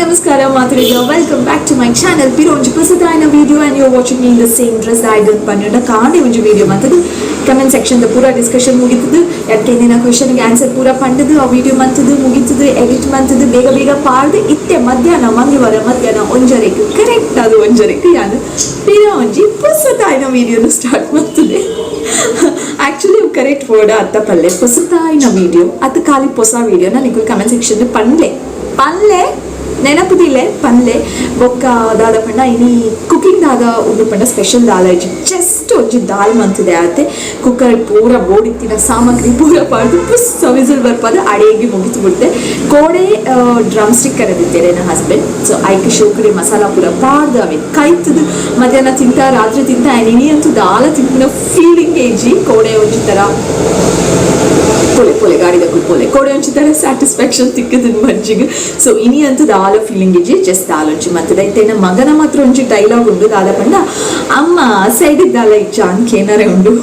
ನಮಸ್ಕಾರ ಮಾತ್ರೆಗೆ. Welcome back to my channel. ಪಿರ ಒಂಜಿ ಪೊಸತಾಯಿನ video and you watching me in the same dress. ದಾಯ್ಗನ್ ಪನ್ನಡ ಕಾಂಡೆ ಒಂಜಿ ವಿಡಿಯೋ ಮಂತದು, ಕಮೆಂಟ್ ಸೆಕ್ಷನ್ ದ ಪೂರ ಡಿಸ್ಕಷನ್ ಮುಗಿತದು, ಯಾಕೆಂದಿನ ಕ್ವಶನ್ಗೆ ಆನ್ಸರ್ ಪೂರ ಪಂಡದು, ಆ ವಿಡಿಯೋ ಮಂತದು ಮುಗಿತದು, ಎಡಿಟ್ ಮಂತದು, ಬೇಗ ಬೇಗ ಪಾಡ್ದು, ಇತ್ತೆ ಮಧ್ಯಾಹ್ನ, ಮಂಗಳವಾರ ಮಧ್ಯಾಹ್ನ ಒಂಜರೆಗ್, ಕರೆಕ್ಟ್ ಅದು ಒಂಜರೆಗ್ ಯಾನು ಪಿರ ಒಂಜಿ ಪೊಸತಾಯಿನ ವಿಡಿಯೋನು ಸ್ಟಾರ್ಟ್ ಮಾಡ್ತದೆ. ಆಕ್ಚುಲಿ ಕರೆಕ್ಟ್ ವರ್ಡ್ ಅತ್ತ ಪಲ್ಲೆ, ಪೊಸತಾಯಿನ ವಿಡಿಯೋ ಅತ್ತ ಖಾಲಿ ಪೊಸ ವಿಡಿಯೋನ ನಿಕುಲು ಕಮೆಂಟ್ ಸೆಕ್ಷನ್ ಪನ್ಲೆ, ಪನ್ಲೆ, ನೆನಪುದಿಲ್ಲೆ, ಪನ್ಲೆ. ಬೊಕ್ಕ ದಾದ ಪಂಡ, ಇನಿ ಕುಕಿಂಗ್ ದಾದ ಉಂಡು ಪಂಡ, ಸ್ಪೆಷಲ್ ದಾಲ ಇಜ್ಜಿ. ಜಸ್ಟ್ ಒಂಜಿ ದಾಲ್ ಮಂತದೆ ಆತೆ. ಕುಕ್ಕರ್ ಪೂರ ಬೋಡಿತ್ತಿನ ಸಾಮಗ್ರಿ ಪೂರ ಪಾಡ್ದು, ಪುಸ್ ವಿಸಿಲ್ ಬರ್ಪಾದ, ಅಡೇಗೆ ಮುಗಿತು ಬಿಡುತ್ತೆ. ಕೋಡೆ ಡ್ರಮ್ ಸ್ಟಿಕ್ ಕರೆದಿದ್ದೇನೆ ನನ್ನ ಹಸ್ಬೆಂಡ್. ಸೊ ಐಕ್ ಶೋಕಡೆ ಮಸಾಲ ಪೂರ ಪಾಡ್ದು, ಅವೆ ಕೈತದು, ಮಧ್ಯಾಹ್ನ ತಿಂತ, ರಾತ್ರಿ ತಿಂತ. ಇನಿ ಅಂತೂ ದಾಲ ತಿಂತಿನ ಫೀಲಿಂಗ್ ಏಜಿ. ಕೋಡೆ ಒಂಜಿ ಥರ ಪೋಲೆ ಪೋಲೆ ಗಾಡಿದ ಪೋಲೆ, ಕೋಡೆ ಒಂಜಿ ಥರ ಸ್ಯಾಟಿಸ್ಫ್ಯಾಕ್ಷನ್ ತಿಕ್ಕದ ಮಂಜಿಗೆ. ಸೊ ಇನಿ ಅಂತೂ ದಾಲ ಫೀಲಿಂಗ್ ಇಜ್ಜಿ, ಜಸ್ಟ್ ದಾಲ್ ಒಂಜಿ ಮಂತದ. ಇತ್ತೇನ ಮಗನ ಮಾತ್ರ ಒಂಜಿ ಡೈಲಾಗ್ ಉಂಡು. ದಾದ ಪಂಡ, ಅಮ್ಮ ಸೈಡ್ ದಾಲ ಇಜ್ಜ ಅಂತ ಕೇನರೆ ಉಂಡು.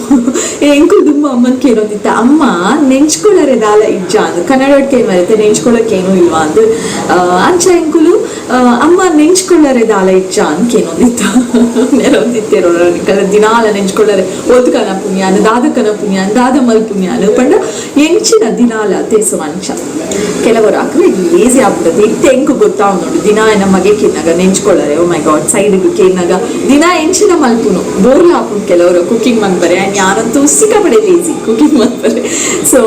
ಎಂಕು ದುಮ್ಮ ಅಮ್ಮನ್ ಕೇಳೊಂದಿತ್ತ, ಅಮ್ಮ ನೆಂಚ್ಕೊಳ್ಳರೆ ದಾಲ ಇಜ್ಜ ಅಂದ್. ಕನ್ನಡ ಕೇನ್ ಬರುತ್ತೆ, ನೆಂಚ್ಕೊಳ್ಳೋಕೇನು ಇಲ್ವಾ ಅಂದ್. ಅಂಚ ಎಂಕುಲು ಅಮ್ಮ ನೆಂಚ್ಕೊಳ್ಳರೆ ದಾಲ ಇಜ್ಜ ಅಂತ ಕೇನೊಂದಿತ್ತ. ನೆರೊಂದಿತ್ತೇರೋ ನಿಕಲ ದಿನಾಲ ನೆಂಚ್ಕೊಳ್ಳರೆ ಒದ್ಕನ ಪುಣ್ಯಾನ, ದಾದಕನ ಪುಣ್ಯಾನ, ದಾದ ಮಲ್ ಪುಣ್ಯಾನ ಪಂಡ ಎಂಚಿನ ದಿನಾಲ ತೇಸು. ಅಂಚ ಕೆಲವರು ಅಕ್ಲೆ ಲೇಸಿ ಆಗ್ಬಿಡುತ್ತೆ. ಇತ್ತೆ ಎಂಕು ಗೊತ್ತಾವ್ ನೋಡು, ದಿನ ನಮ್ಮ ಮಗೆ ಕೇನಾಗ ನೆಂಚ್ಕೊಳ್ಳರೆ, ಓ ಮೈ ಗಾಡ್, ಸೈಡ್ ಕೇನಾಗ ದಿನ ಎಂಚಿನ ಮಲ್ಪುನು, ಬೋರ್ಲ ಆಪುನು. ಕೆಲವರು ಕುಕಿಂಗ್ ಮನ್ಪರೆ ಆ್ಯಂಡ್ ಯಾನಂತೂ ಸಿಕ್ಕಾಪಡೆ ಲೇಸಿ ಕುಕಿಂಗ್ ಮನ್ಪರೆ. ಸೊ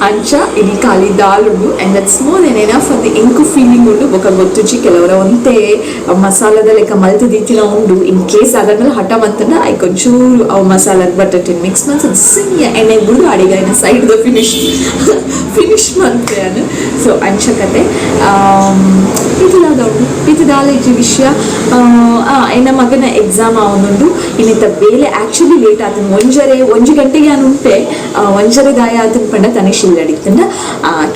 ಅಂಚ ಇಲ್ಲಿ ಖಾಲಿ ದಾಲ್ ಉಂಡು and that's more than enough ಅಂತ ಎಂಕು ಫೀಲಿಂಗ್ ಉಂಡು. ಬೊಕ ಗೊತ್ತುಜಿ, ಕೆಲವರ ಒಂತೆ ಮಸಾಲದ ಲೆಕ್ಕ ಮಲ್ತು ದೀತಿನ ಉಂಡು. ಇನ್ ಕೇಸ್ ಅದಾದ್ಮೇಲೆ ಹಠ ಮಂತಂಡ ಐಕ್ ಒಂಚೂರು ಅವು ಮಸಾಲ ಬಟಾಟೆ ಮಿಕ್ಸ್ ಮನ್ಸ ಸಿಂಗ ಎಣ್ಣೆ ಬಿಡು, ಅಡಿಗೆ ಸೈಡ್ the finish finish ಮನ್ಪೆ. ಸೊ ಅಂಚ ಕತೆ. ಇದು ದಾದ ಉಂಡು, ಇದು ದಾಲೇಜಿ ವಿಷಯ. ಎನ್ನ ಮಗನ ಎಕ್ಸಾಮ್ ಅವನುಂಡು. ಇನ್ನಿತ್ತ ಬೇಲೆ ಆಕ್ಚುಲಿ ಲೇಟ್ ಆತನ. ಒಂಜರೆ ಒಂಜಿ ಗಂಟೆಗೆ ನಾನು ಉಂಟೆ. ಒಂಜರೆ ದಾಯ ಆತನ ಪಂಡ ತನಿಷ್ ಇಲ್ಲಡಿತ್ತಂಡ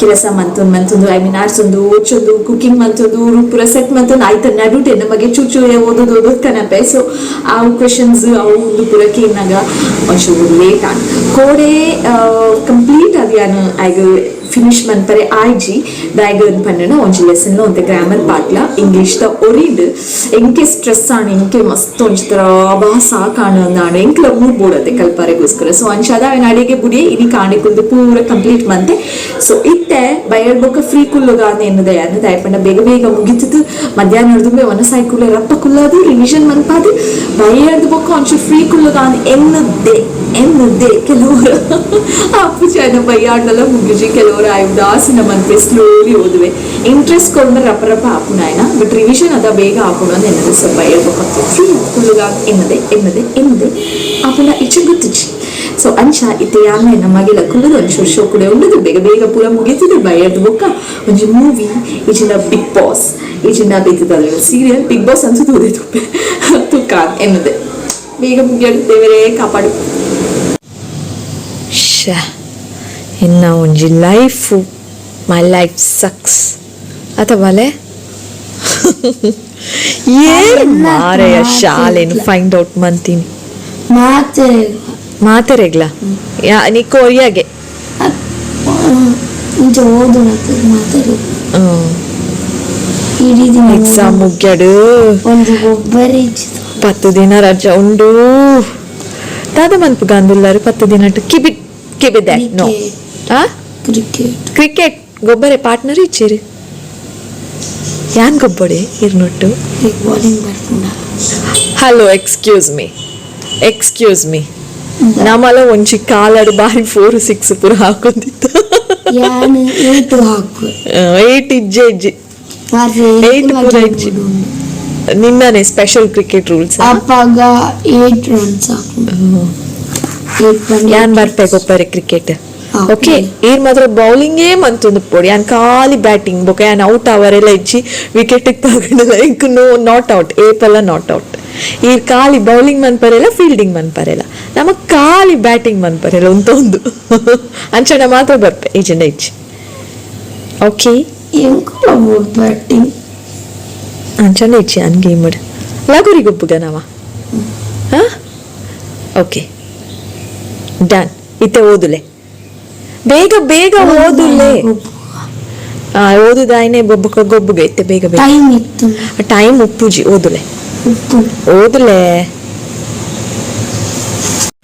ಕೆಲಸ ಮಂತೊಂದು ಮಂತೊಂದು, I mean ಆಡ್ಸೊಂದು, ಓಚೊಂದು, ಕುಕಿಂಗ್ ಮಂತೊಂದು, ಪೂರ ಸೆಟ್ ಮಂತೊಂದು ಆಯ್ತ. ನಡುಟೆ ನಮಗೆ ಚೂಚು ಓದೋದು ಓದೋದು ಕನಪೆ. ಸೊ ಅವು ಕ್ವೆಶನ್ಸ್ ಅವು ಒಂದು ಪೂರ ಕೇನಾಗ ಒಂಚೂರು ಲೇಟ್ ಆನ್. ಕೋಡೆ ಕಂಪ್ಲೀಟ್ ಅದು ಯಾನು ಐಗ ಫಿನಿಶ್ ಮನ್ಪರೆ ಆಯ್ಜಿ. ದಾಯ್ಗ ಪನ್ನಣ ಒಂಜಿ ಲೆಸನ್ ಒಂತೆ ಗ್ರಾಮರ್ ಪಾಟ್ಲ ಇಂಗ್ಲೀಷ್ ದ ಒರಿಡ್. ಎಂಕೆ ಸ್ಟ್ರೆಸ್ ಆಣ, ಎಂಕೆ ಮಸ್ತ್ ಒಂಜಿ ತರ ಬಾ ಸಾಕಾಣ ಅಂದಾಣ. ಎಂಕ್ಲ ಮೂಡ್ ಬೋಡತ್ತೆ ಕಲ್ಪಾರೆಗೋಸ್ಕರ. ಸೊ ಅಂಚಾದ ಅವನ ಅಡಿಗೆ ಬುಡಿ, ಇನಿ ಕಾಣೆ ಕುಲ್ದು ಪೂರ ಕಂಪ್ಲೀಟ್ ಮಂತೆ. ಸೊ ಇತ್ತೆ ಬಯಲ್ ಬೊಕ್ಕ ಫ್ರೀ ಕುಲ್ಲುಗ ಎನ್ನದೆ ಅನ್ನ ದಾಯಪಂಡ ಬೇಗ ಬೇಗ ಮುಗಿತದು. ಮಧ್ಯಾಹ್ನ ಹಿಡಿದು ಒನಸಾಯಿ ಕುಲ್ಲ, ರಪ್ಪ ಕುಲ್ಲದು, ರಿವಿಷನ್ ಮನ್ಪಾದು, ಬಯರ್ದು ಬೊಕ್ಕ ಒಂಚೂರು ಫ್ರೀ ಕುಲ್ಲುಗ ಎನ್ನದ್ದೆ ಎನ್ನದ್ದೆ. ಕೆಲವರು ಅಪ್ಪು ಜನ ಬೈಯಾಡ್ದಲ್ಲ ಮುಗಿಜಿ. ಕೆಲವರು ಆಯುದಾಸಿನ ಮನ್ಪೆ, ಸ್ಲೋಲಿ ಓದುವೆ. ಇಂಟ್ರೆಸ್ಟ್ ಕೊಂಡ್ರೆ ರಪ್ಪ ರಪ್ಪ ಆಪುನಾಯನ, ಬಟ್ ರಿವಿಷನ್ ಅದ ಬೇಗ ಆಪುಣ ಅಂತ ಎನ್ನದೆ. ಸೊ ಬೈಯರ್ಬೇಕು, ಫ್ರೀ ಕುಲ್ಲುಗ ಎನ್ನದೆ ಎನ್ನದೆ ಎನ್ನದೆ ಆಪುನ ಇಚ್ಚು ಗೊತ್ತುಜಿ. ಸೊ ಅಂಚ ಇತ್ತೆ ಯಾನ ನಮಗೆಲ್ಲ ಕುಲ್ಲುದು ಒಂಚೂರು ಶೋ ಕೂಡ ಉಂಡುದು. ಬೇಗ ಬೇಗ ಪೂರ ಮುಗಿತಿದ್ದು, ಬೈಯರ್ದು ಬೊಕ್ಕ ಒಂಜಿ ಮೂವಿ ಈಚಿನ ಬಿಗ್ ಬಾಸ್, ಈಚಿನ ಬೇತದ ಸೀರಿಯಲ್, ಬಿಗ್ ಬಾಸ್ ಅನ್ಸುದು ತೂದೆ ತುಪ್ಪೆ ತುಕ್ಕ ಎನ್ನದೆ. ಬೇಗ ಮುಗಿಯಡು, ದೇವರೇ ಕಾಪಾಡು. ಶ ಇನ್ನ ಒಂಜಿ ಲೈಫು, my life sucks ಅತ ಬಲೆ. ಏರ್ ಮಾರೆಯ ಶಾಲೆನು ಫೈಂಡ್ ಔಟ್ ಮಂತೀನಿ. ಮಾತೆ. ಮಾತೆರೆಗ್ಲ ಯಾ ನಿಕ್ಕು ಒರಿಯಾಗೆ. ಇಂಚ ಓದು ಮಾತಾಡಿ ಇಡೀ ದಿನ. ಎಕ್ಸಾಮ್ ಮುಗ್ಯಡು. ಒಂದು ಒಬ್ಬರೇ ಇಚ್ಚಿತು. 10 ದಿನ ರಜಾ ಉಂಡು. ದಾದ ಮನ್ಪು ಗಾಂದುಲ್ಲಾರು 10 ದಿನ? ಕಿಬಿ ಕಿಬಿದೆ ನೋ ಆ. ಕ್ರಿಕೆಟ್. ಕ್ರಿಕೆಟ್ ಗೊಬ್ಬರೆ ಪಾರ್ಟ್ನರ್ ಇಚ್ಚಿರಿ ಯಾನ್ ಗೊಬ್ಬಡೆ ಇರ್ನೊಟ್ಟು. ಈಗ ಬೌಲಿಂಗ್ ಬರ್ಪುಂಡ. Hello, excuse me, excuse me, ನಮಲ ಒಂಜಿ ಕಾಲಡ್ ಬಾರಿ ಫೋರ್ ಸಿಕ್ಸ್ ಪೂರ ಹಾಕೊಂದಿತ್ತು. ಯಾನ್ ಏಟು ಹಾಕು. ಏಟ್ ಇಜ್ಜೆ ಇಜ್ಜಿ. ಏಟ್ ಪೂರ ಇಜ್ಜಿ. ನಿನ್ನನೆ ಸ್ಪೆಷಲ್ ಕ್ರಿಕೆಟ್ ರೂಲ್ಸ್. ಅಪ್ಪಾಗ 8 ರನ್ಸ್ ಹಾಕು, 8. ಯಾನ್ ಬರ್ಪೆ ಗೊಬ್ಬರೆ ಕ್ರಿಕೆಟ್. ಓಕೆ, ಈರ್ ಮಾತ್ರ ಬೌಲಿಂಗೇ ಮಂತೊಂದು ಪೋಡಿ, ಯಾನ್ ಖಾಲಿ ಬ್ಯಾಟಿಂಗ್. ಬೊಕ ಯಾನ್ ಔಟ್ ಅವರೆಲ್ಲ ಇಜ್ಜಿ, ವಿಕೆಟ್ ತಗೊಂಡು ಇಂಕ್ ನೋ not out, ಏಪಲ್ಲ not out. ಈರ್ ಖಾಲಿ ಬೌಲಿಂಗ್ ಮನ್ಪರೆಲ್ಲ, ಫೀಲ್ಡಿಂಗ್ ಮನ್ಪರೆಲ್ಲ, ನಮಗ್ ಖಾಲಿ ಬ್ಯಾಟಿಂಗ್ ಮನ್ಪರೆಲ್ಲ ಉಂತೊಂದು. ಅಂಚನ ಮಾತ್ರ ಬರ್ಪೆ, ಈಜಂಡ ಇಜ್ಜಿ. ಓಕೆ. ಎಂಕುಲ ಬ್ಯಾಟಿಂಗ್. ಅಂಚನೆ ಇಜ್ಜಿ ಅನ್ ಗೇಮ್ ಲಗೋರಿ ಗೊಬ್ಬುಗ ನಾವ. ಹಾ, ಓಕೆ, ಡನ್. ಇತ್ತೆ ಓದುಲೆ, ಬೇಗ ಬೇಗ ಓದುಲೆ. ಓದುದಾಯ್ನೆ ಬೊಬ್ಬಕ ಗೊಬ್ಬುಗೆ ಇತ್ತೆ ಬೇಗ ಬೇಗ. ಟೈಮ್ ಇತ್ತು. ಟೈಮ್ ಉಪ್ಪುಜಿ, ಓದುಲೆ. ಉಪ್ಪು. ಓದುಲೆ.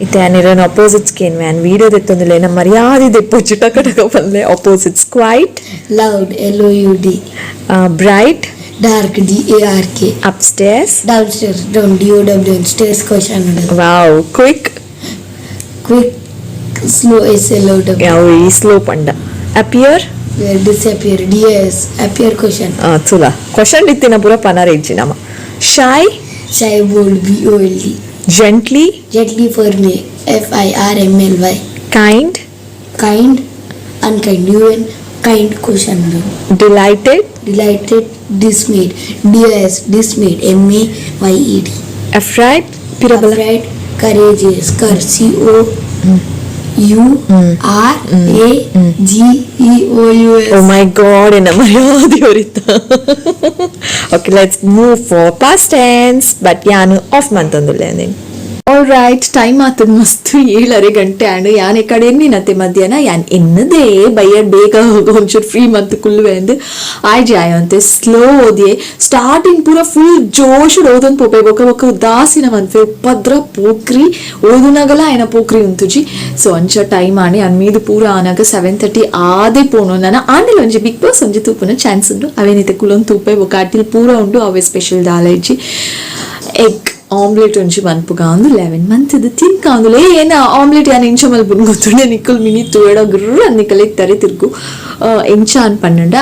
ಇತ್ತೆ ಯಾನಿರನ ಅಪೋಸಿಟ್ಸ್ ಕೇನ್ ಯಾನ್ ವೀಡಿಯೋ ದೆತ್ತೊಂದುಲೆ, ನಮ್ಮ ಮರ್ಯಾದೆ ದೆಪ್ಪೊಚ್ಚು, ಟಕ ಟಕ ಪನ್ಲೆ. Opposites: quiet. Loud, L O U D. Bright. Dark, D A R K. Upstairs. Downstairs, down, D O W N, stairs question. Wow. Quick. Quick, slow, S L O W. ಯಾವ ಈ slow ಪಂಡ? Appear. Disappear, D S, appear question. ತುಲ, question ಇತ್ತಿನ ಪೂರ ಪನರ ಇಜ್ಜಿ ನಮ. ಶೈ. Shy, bold, B O L D. Gently. Gently, firmly, F I R M L Y. Kind. Kind, unkind, U N, kind question. Delighted. Delighted, dismayed, D S, dismayed, M A Y E D. Afraid ಪಿರಬಲ. Afraid, courageous, cur, C O U R A G E O U oh S. My god, ಎನ್ನ ಮರ್ಯಾದೆ ಹೊರಿತ. Okay, let's move for past tense, but ಯಾನು off ಮಂತಂದುಲ್ಲೆ ನೀನು. All right, time ಆತದ ಮಸ್ತ್, 7:30 ಗಂಟೆ ಆಂಡ್. ಯಾನ್ ಈ ಕಡೆ ಎನ್ನಿನತೆ ಮಧ್ಯಾಹ್ನ ಯಾನ್ ಎನ್ನದೇ ಬಯ್ಯಡ್ ಬೇಗ ಒಂಚೂರು ಫ್ರೀ ಮಂತ್ ಕುಲ್ಲುವೆ ಅಂದ್. ಆಯ್ಜಿ, ಆಯಂತೆ ಸ್ಲೋ ಓದಿಯೆ. ಸ್ಟಾರ್ಟಿಂಗ್ ಪೂರ ಫುಲ್ ಜೋಶ್ ಓದೊಂದು ಪೋಪೆ, ಬೊಕ ಬೊಕ ಉದಾಸೀನ ಮನ್ಪೆ. ಉಪದ್ರ ಪೋಕ್ರಿ ಓದುನಾಗಲ ಆಯನ ಪೋಕ್ರಿ ಉಂತುಜಿ. ಸೊ ಅಂಚ ಟೈಮ್ ಆಣಿ ಅನ್ ಮೀದು ಪೂರ ಆನಾಗ 7:30 ಆದೇ ಪೋನು. ನಾನು ಆಂಡಲ ಒಂಜಿ ಬಿಗ್ ಬಾಸ್ ಒಂಜಿ ತೂಪುನ ಚಾನ್ಸ್ ಉಂಡು. ಅವೇನಿತೆ ಕುಲೊಂದು ತೂಪೆ. ಬೊಕ ಅಟಿಲ್ ಪೂರ ಉಂಡು. ಅವೇ ಸ್ಪೆಷಲ್ ದಾಲ ಇಜ್ಜಿ, ಎಗ್ ಆಮ್ಲೆಟ್ ಒಂಜಿ ಮನ್ಪುಗ ಅಂದು 11 ಮಂತ್ದು ತಿನ್ಕ ಅಂದುಲೇ. ಏನ ಆಮ್ಲೆಟ್ ಯಾನ್ ಎಂಚ ಮಲ್ಪುನು ಗೊತ್ತುಂಡೆ ನಿಕ್ಕಲ್? ಮಿನಿ ತೂಯಡ ಗುರ್ರ ನಿಕ್ಕಲೆ ತರೆ ತಿರ್ಗು. ಎಂಚ ಅನ್ ಪನ್ನಂಡ,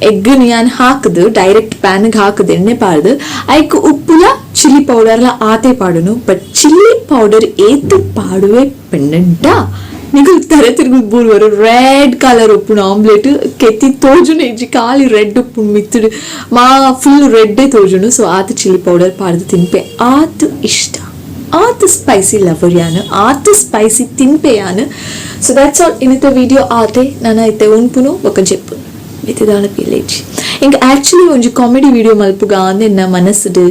ಎಗ್ಗ್ ಯಾನ್ ಹಾಕುದು ಡೈರೆಕ್ಟ್ ಪ್ಯಾನ್ಗೆ ಹಾಕುದು, ಎಣ್ಣೆ ಪಾಡ್ದು, ಐಕ್ ಉಪ್ಪುಲ ಚಿಲ್ಲಿ ಪೌಡರ್ಲ ಆತೆ ಪಾಡುನು. ಬಟ್ ಚಿಲ್ಲಿ ಪೌಡರ್ ಏತ್ ಪಾಡುವೆ ಪನ್ನಂಡ, ನಿಕುಲ್ ತರೆ ತಿರುಗು ಬೂರುವರು. ರೆಡ್ ಕಲರ್ ಉಪ್ಪುನು ಆಮ್ಲೆಟ್, ಕೆತ್ತಿ ತೋಜುನು ಇಜ್ಜಿ, ಖಾಲಿ ರೆಡ್ ಉಪ್ಪುನು ಮಿತ್ತುಡು ಮಾ ಫುಲ್ ರೆಡ್ಡೇ ತೋಜುನು. ಸೊ ಆತ್ ಚಿಲ್ಲಿ ಪೌಡರ್ ಪಾಡ್ದು ತಿನ್ಪೆ. ಆತ್ ಇಷ್ಟ, ಆತ್ ಸ್ಪೈಸಿ ಲವರ್ ಯಾನು, ಆತ್ ಸ್ಪೈಸಿ ತಿನ್ಪೆ ಯಾನು. ಸೊ that's all, ಇನ್ನಿತ ವಿಡಿಯೋ ಆತೆ. ನಾನು ಇತ್ತೆ ಉನ್ಪುನು ಬೊಕ ಜೆಪ್ಪುನು, ಇತ್ತೆ ದಾಲ ಪಿಲೇಜಿ. ಇಂಕ ಆಕ್ಚುಲಿ ಒಂಜಿ ಕಾಮಿಡಿ ವಿಡಿಯೋ ಮಲ್ಪುಗ ಅಂದ್ ಎನ್ನ ಮನಸ್ಸುಡು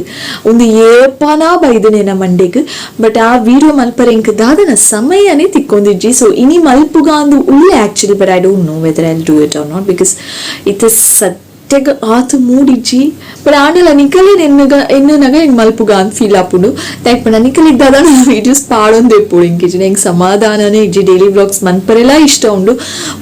ಒಂದು ಏಪನಾ ಬೈದನೆ ಎನ್ನ ಮಂಡೆಗ್. ಬಟ್ ಆ ವಿಡಿಯೋ ಮಲ್ಪರೆ ಇಂಕ್ ದಾದನ ಸಮಯನೇ ತಿಕ್ಕೊಂದಿಜ್ಜಿ. ಸೊ ಇನಿ ಮಲ್ಪುಗ ಅಂದು ಉಳ್ಳೆ actually, but I don't know whether I do it or not, because ಇತ್ತೆ ಸತ್ಯಗ ಆತು ಮೂಡಿಜ್ಜಿ. ಬಟ್ ಆಂಡಲ ನಿಕಲೆ ಎನ್ನುಗ ಎನ್ನುನಗ ಎಂಕ್ ಮಲ್ಪುಗ ಅಂದ್ ಫೀಲ್ ಆಪುಂಡು. ದಾಯೆ ಪಂಡ ನಿಕಲೆ ದಾದನ ವೀಡಿಯೋಸ್ ಪಾಡೊಂದು ಇಪ್ಪುಡು. ಇಂಕಿಜ್ಜಿ, ಎಂಕ್ ಸಮಾಧಾನನೇ ಇಜ್ಜಿ. ಡೈಲಿ ವ್ಲಾಗ್ಸ್ ಮನ್ಪರೆಲ ಇಷ್ಟ ಉಂಡು,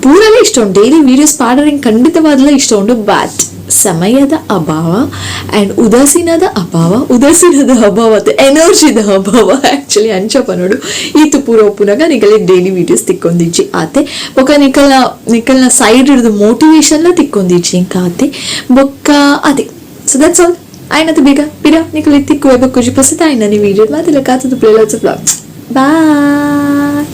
ಪೂರಲೇ ಇಷ್ಟ ಉಂಡು. ಡೈಲಿ ವೀಡಿಯೋಸ್ ಪಾಡರೆ ಎಂಕ್ ಖಂಡಿತವಾದ್ಲ ಇಷ್ಟ ಉಂಡು. ಬಟ್ ಸಮಯದ ಅಭಾವ ಆ್ಯಂಡ್ ಉದಾಸೀನದ ಅಭಾವ, ಉದಾಸೀನದ ಅಭಾವ, ಎನರ್ಜಿದ ಅಭಾವ ಆ್ಯಕ್ಚುಲಿ ಅಂಚ ಪನೋಡು. ಈತು ಪೂರ ಉಪ್ಪುನಾಗ ನಿಕಲೆ ಡೈಲಿ ವೀಡಿಯೋಸ್ ತಿಕ್ಕೊಂದಿಜ್ಜಿ ಆತೆ. ಬೊಕ್ಕ ನಿಕಲ್ನ ನಿಕಲ್ನ ಸೈಡ್ ಹಿಡಿದು ಮೋಟಿವೇಶನ್ಲ ತಿಕ್ಕೊಂದಿಜ್ಜಿ ಇಂಕ ಆತೆ. ಬೊಕ್ಕ ಅದೇ, ಸೊ that's all. ಆಯ್ನತು ಬೇಗ ಪಿರ ನಿಕಲೆ ತಿಕ್ಕುವೆ ಬೊಕ್ಕುಜಿ ಪಸತ ಆಯ್ನ ನೀವು ವೀಡಿಯೋ ಮಾತೆಲ್ಲ ಕಾತದು. Play lots of vlogs. Bye.